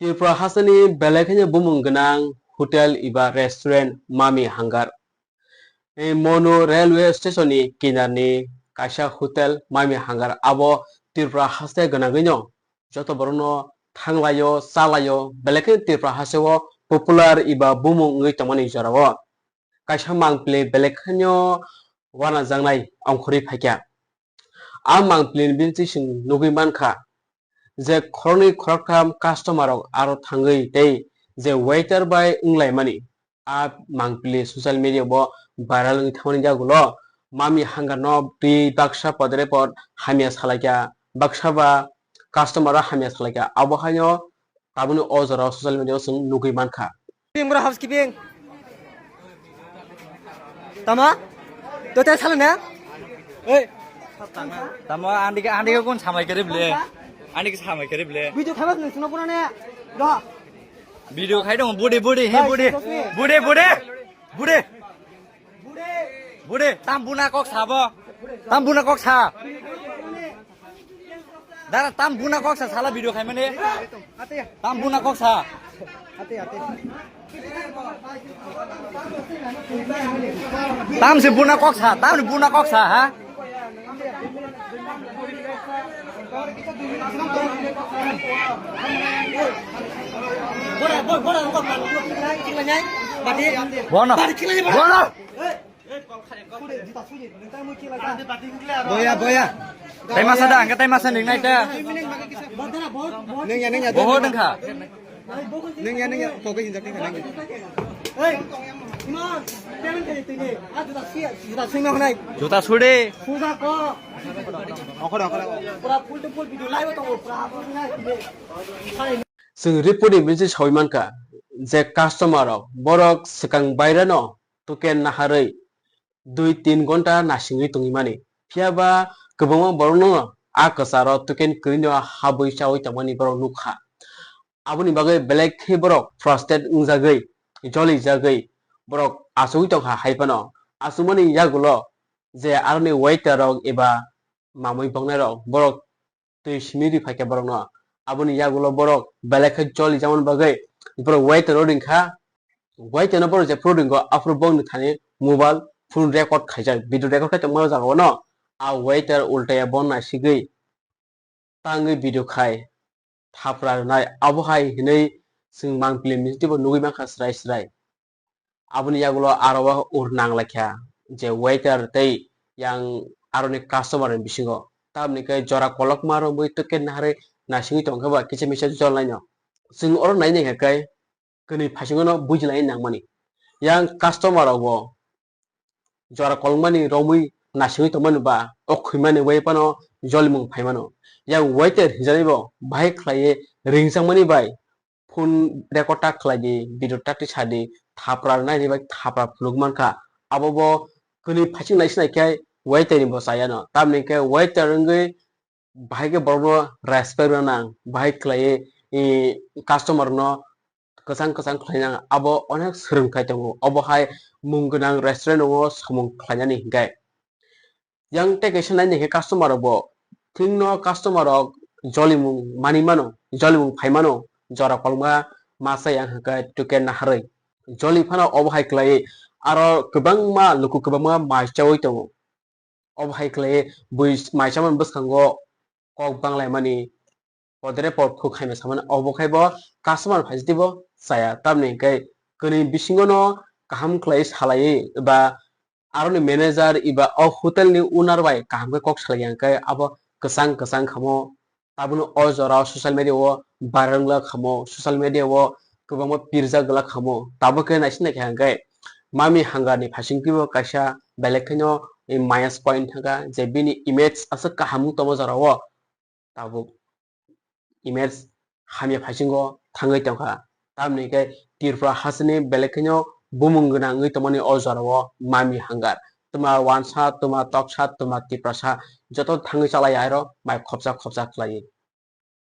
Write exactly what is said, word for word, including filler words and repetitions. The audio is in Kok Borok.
Tripura hasteni belai kheno bumung gwnang hotel eba restaurant Mami Hangar. Ei Monu railway station ni kinar ni kaisa hotel Mami Hangar, abo Tripura haste gwnangwi no joto borok no thanglaio, chalaio, belai kheno Tripura haste o popular eba bumung wngwi tongmani jora o. Kaisa mangpili belai kheno wanajaknai ongkhorwi phaikha. A mangpilini bising nugwi mankha je khoroknwi khoroktham customer rok aro thangwi tei je waiter bai wnglaimani. A mangpili social media bo viral wngwi thangmani yagulo Mami Hangar no twi baksa podre pod hamya salaikha, baksa ba customer o hamya salaikha. Abo haino tabukni o jora o social media o chwng nugwi mankha. Bro, housekeeping. Tama? Tote salo na? Ei. Tamo andi ke, andi ke kun samai kere ble? Andi ke samai kere ble? Video khamas ni sino pura ne. Do. Video khai dong, budi, budi, he budi. Budi, budi. Budi. Budi, tam buna kok sabo. Tam buna kok sa. Dara tam buna kok sa sala video khai mane. Tam buna kok sa. Tam se buna kok sa, tam ni buna kok sa ha. Bono. Bono. Boya, boya. Tai masa da, angka tai masa ning nai ta. Neng ya, neng ya. Boho dengkha. Neng ya, neng ya. Kok ke hinjak neng ya. Juta suri. Okhor, okhor. Chwng report ni bising sawi mankha je customer rok borok swkang bairano token naharwi dui tin gonta nasingwi tongwi mani. Phiya ba kwbangma borokno a kwcharo token kwrwino habwi chawi tongmani borok nukha. Aboni bagwi belai khe borok frustrate wngjagwi, jolijagwi borok achugwi tongkha. Hai phano achukmani yagulo je aroni waiter rok eba mamwi boknai rok borok twi simi ri phaikha borokno. Aboni yagulo borok belai khe jolijakmani bagwi borok waiter o ringkha. Waiter no borok jephuru ringo, aphuru bongni thani mobile phone record khaijak, video record khai tongma o jaga o no. A waiter ultaya bo naisigwi tangwi video khai thapra rwnai. Abo hai hinwi chwng mangpili mistiko nugwi mankha srai srai. Aboni yagulo aro o ur nang laikha je waiter tei yang aroni customer ni bisingo. Tamoni khe jora kolokma romwi token naharwi naisingwi tongkhe ba kisa misa jolnaino. Chwng oro nai naikha khe kwnwi phaisingo no bujilai nangmani. Yang customer rok bo jora kolokmani romwi naisingwi tongmani ba o khwimani bai phano jolimung phaimano. Yang waiter hinjani bo bahai khlaiwi ringjakmani bai phone record ta khlai di, video ta twi sa di, thapra rwnai ni bai thapra phunuk mankha. Abo bo kwnwi phaising nai sinai khe waiter ni bo chayano. Tamoni khe waiter wngwi bahai khe borokno respect rwna nang, bahai khlaiwi, i, customer no kwchang kwchang khlai nang, abo onek swrwng khai tongo. Obo hai mung gwnang restaurant o samung khlainani hinkhe. Yang tei kaisa nai naikhe customer rok bo thwngno customer rok jolimung manwi mano, jolimung phai mano, jora kolma masa yang hwnkhe token naharwi. Joli phano obo hai khlaiwi aro kwbangma luku kwbangma mai chaui tongo. Obo hai khlaiwi bui mai chamani bwskango kok banglaimani, podre pod khuk hai ma samani, obo khai bo customer phai jati bo chaya. Tamoni hwnkhe kwnwi bisingo no kaham khlai salaiwi ba aroni manager eba o hotel ni owner bai kaham khe kok salai ya hwnkhe abo kwchang kwchang khamo. Tabukno o jora o social media o viral wngla khamo, social media o kwbangma pirjak glak khamo. Tabuk khe naising naikha hwnkhe Mami Hangar ni phaising twibo kaisa belek khaino minus point thangkha je bini image aswk kaham wng tongma jora o. Tabuk image hamya phaisingo thangwi tongkha. Tamoni khe Tripura hasteni belai kheno bumung gwnang wngwi tongmani o jorao Mami Hangar. Twma wansa, twma toksa, twma tiprasa joto thangwi chalai airo mai khopsa khopsa khlaiwi.